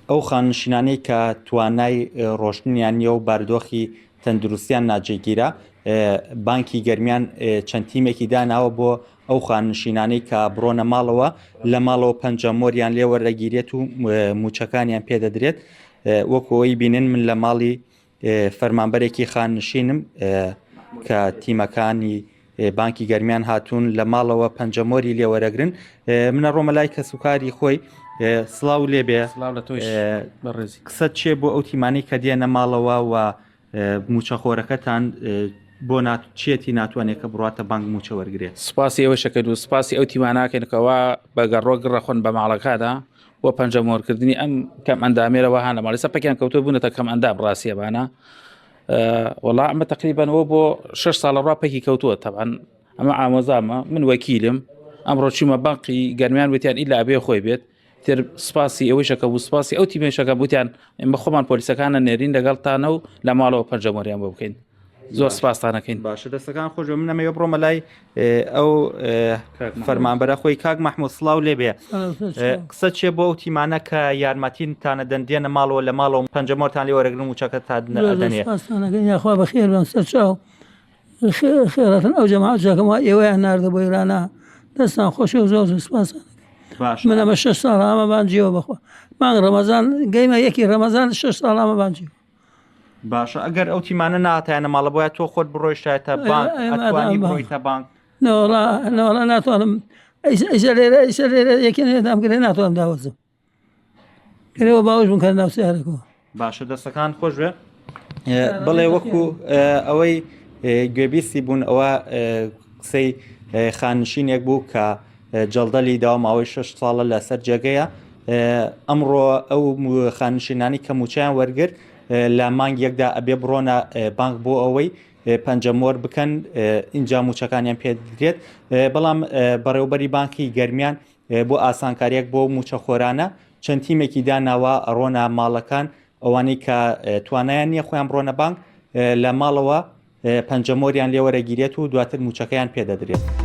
ئەو خانەنشینانەی کە توانای ڕۆشتنیان نییە و بارودۆخی تەندروستیان ناجێگیرە، بانکی گەرمیان چەند تیمێکی داناوە بۆ ئەو خانەنشینانەی کە بڕۆنە ماڵەوە، لە ماڵەوە پەنجە مۆریان لێ وەردەگیرێت و موچەکانیان پێدەدرێت. وەکو ئەوەی بینن من لە ماڵی فەرمانبەرێکی خاننشینم کە تیمەکانی بانکی گەرمیان هاتوون لە ماڵەوە پەنجەمۆری لێوەرەگرن منە ڕۆمە لای کەسوکاری خۆی سڵاو لێبێ قسە چێ بۆ ئەو تیمانی کە دێنە ماڵەوە و موچەخۆرەکەتان بۆ چێتی ناتوانێت کە بڕاتە بانک موچە وەرگێت سپاسی ئەوە شەکرد و سپاسی ئەو تیماناکەنکەوە بە گەڕۆ گڕەخۆن بە ماڵەکەدا بۆ پەنجەمۆرکردنی ئەم کەم ئەندامێرەوە هەان لە ماڵی سەپەکیان کەوتۆ بوونەتە کەم ئەندام ڕاستیەبانە وەڵا ئەمە تقریبانەوە بۆ 6 ساڵە ڕا پێکی کەوتووە تەبان ئەمە ئامۆزامە من وەکیلم ئەمڕۆ چوومە بانقی گەرمیان وتیان ئیلا بێ خۆی بێت تر سپاسی ئەوەی شەکە بوو سپاسی ئەو تیمێشەکە بوتیان ئێمە خۆمان پۆلیسەکانە نێرین لەگەڵتانە و لە ماڵەوە پەنجەمۆریان بۆ بکەین زۆر سپاستانەکەین باشە دەستەکان خۆش من ئەمەوێ بڕۆمە لای ئەو فەرمانبەرە خۆی کاک مححمود سڵاو لێبێ قسە چێ بۆ ئەو تیمانە کە یارمەتین تانە دەندێنە ماڵەوە لە ماڵەوە پەنجەمۆرتان لێ وەرەگرن موچەکە تا دەنێ یاخوا بەخێر بن سەرچاو خێراتن ئەو جەماعەت جاکەم وا ئێوەیان ناردە بۆ ئێرانە دەستان خۆشێ و زۆر زۆر سپاسان من ئەمە شش ساڵ ئەمە بانجیەوە بەخوا مانگ ڕەمەزان گەیمە یەکی ڕەمەزان شش ساڵ ئەمە بانجیەوە باشە ئەگەر ئەو تیمانە ناتایانە ماڵە بۆیە تۆ خۆت بڕۆیشتایەتە بانک ئەتوانی بڕۆیتە بانک نەوەڵا نەوەڵا ناتوانم ئەیسە لێرە ئەیسە لێرە یەکێ نێدام گرێ ناتوانم داوەزم گرێوە باوەش بوون کە ناو سیارەکەەوە باشە دەستەکان خۆش بێ بڵێ وەکو ئەوەی گوێبیستی بوون ئەوە قسەی خانشینێک بوو کە جەڵدەلی داوە ماوەی 6 ساڵە لەسەر جێگەیە ئەمڕۆ ئەو خانشینانی کە موچیان وەرگرت لە مانگ یەکدا ئەبێ بڕۆنە بانک بۆ ئەوەی پەنجەمۆر بکەن اینجا موچەکانیان پێدرێت بەڵام بەڕێوبەری بانکی گەرمیان بۆ ئاسانکاریەک بۆ موچەخۆرانە چەند تیمێکی داناوە ئەڕۆنە ماڵەکان ئەوانەی کە توانایان نییە خۆیان بڕۆنە بانک لە ماڵەوە پەنجەمۆریان لێوەرەگیرێت و دواتر موچەکەیان پێدەدرێت.